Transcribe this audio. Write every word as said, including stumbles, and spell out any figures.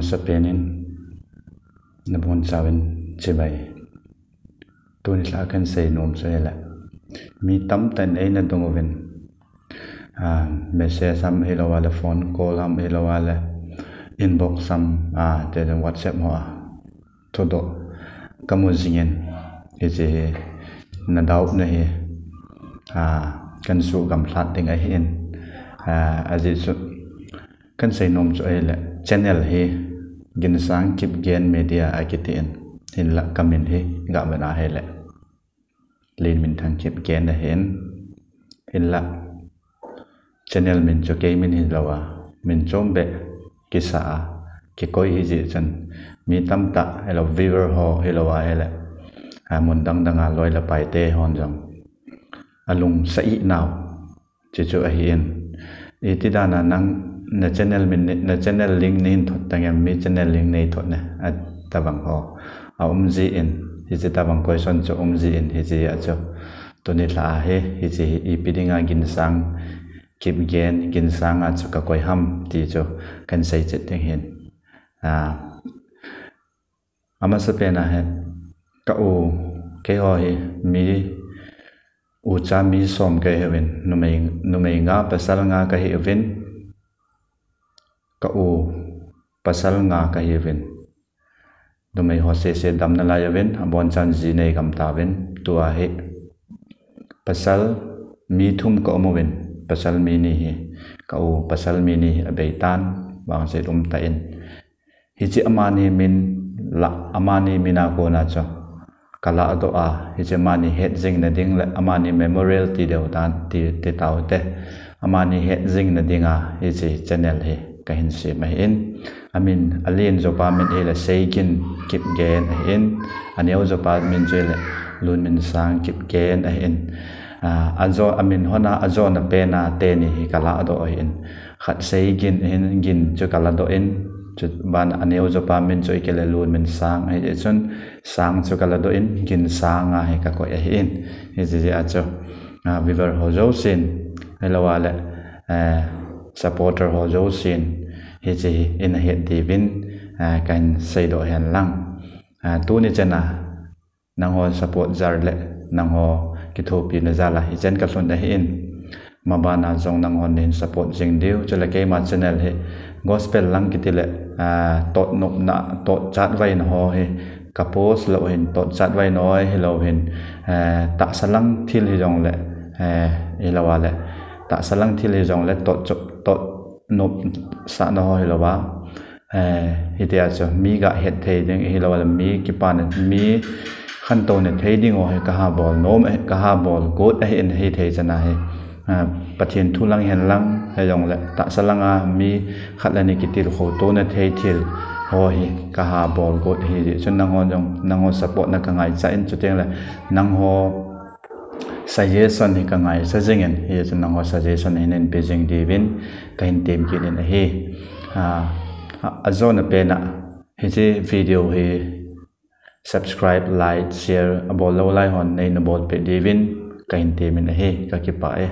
Amasapen in nabonchauvin chibai. Tuni lha kahin seinom chu ahile, mi tamtah in eina dong uvin, ah, message ham hilou a le, phone call ham hilou a le, inbox ham, ah, te WhatsApp ho a thudoh kamu jingin, hiche hi na doubt na hi, ah, kahin suhgamlhat ding ahin, ah, ajeh chu kahin seinom chu ahile, channel hi Ginsang Kipgen Media akitin, hinlah kamin hi gavet a ahile, Lenminthang Kipgen ahin, hinlah channel min chu kei min hilou a, min chombeh kisa a kikoi hijeh chun, mi tamtah hilou, viewer ho hilou a ahile, ah, mun dang dang a loi le paite hon jong alungsa-ih nau, chuchu ahin. Iti dan a nang na channel min, na channel link nahin thot tangem, mi channel link neithot ne, atobang ho aum jin, hiche tobang question chu um jin, hiche a chu tuni lha a hi, hiche hi ipi dinga Ginsang Kipgen, Ginsang a chu kakoi ham ti chu kahin seichet ding ahin. Ah, amasapen a hi, ka u, keiho hi mi, ucha mi som kahiuvin, numei, numei nga, pasal nga kahiuvin, ka u, pasal nga kahiuvin, numei ho sese dam nalai uvin, abonchan ji neigam tauvin, tua hi pasal mi thum kaum uvin, pasal mi ni hi, ka u, pasal mi ni hi abeitan, vangset umtah in, hiche amani min lah, amani min a kona chu kalahdoh a, hiche amani het jing nading le amani memorial ti deu tan, ti, ti taute, amani het jing nadinga hiche channel hi kahin sem ahin, amin alen jopa min hile Seigin Kipgen ahin, aneo jopa min chu hile Lunminsang Kipgen ahin. Ah, ajo, amin hon a ajona pen a teni hi kalahdoh ahin, khat Seigin ahin, Gin chu kaladoh in, chuban aneo jopa min chu ikile Lunminsang ahi, chun Sang chu kaladoh in, Ginsang a hi kakoi ahin. Hiche jeh a chu, ah, viewer ho jousen, hilou a le, eh, supporter ho jousen, hiche hi nahet diuvin, eh, kahin seidoh hen lang. Ah, tuni chan a nangho support jal le nangho kithopina jal a hichen kalhun ahin, maban a jong nanghon nahin support jing diu, chule keima channel hi gospel lang kiti le, ah, totnopna, totchatvaina ho hi ka post lou hin, totchatvaina ho hilou hin, eh, tahsa lang thil hijongle, eh, hilou a le, tahsa lang thil hijongle tot, totnopsahna ho hilou a, eh, hitia chu mi gahet thei ding hilou a le, mi kipana, mi khantouna thei ding ho hi kaha bol nom, eh, kaha bol got ahin, hithei chan a hi, ah, Pathen thu lang hen lang, hijongle tahsa langa mi khat le ni kitilkhoutona thei thil ho hi kaha bol got ahi, chun nanghon jong, nangho support na kangaichan, chuteng le nangho suggestion hi kangaicha jingin, hichun nangho suggestion hi neinpe jing diuvin kahin temkit in ahi. Ah, a, ajona pen a hiche video hi subscribe, like, share abol lou lai hon neina bolpeh diuvin kahin temin ahi, kakipah e.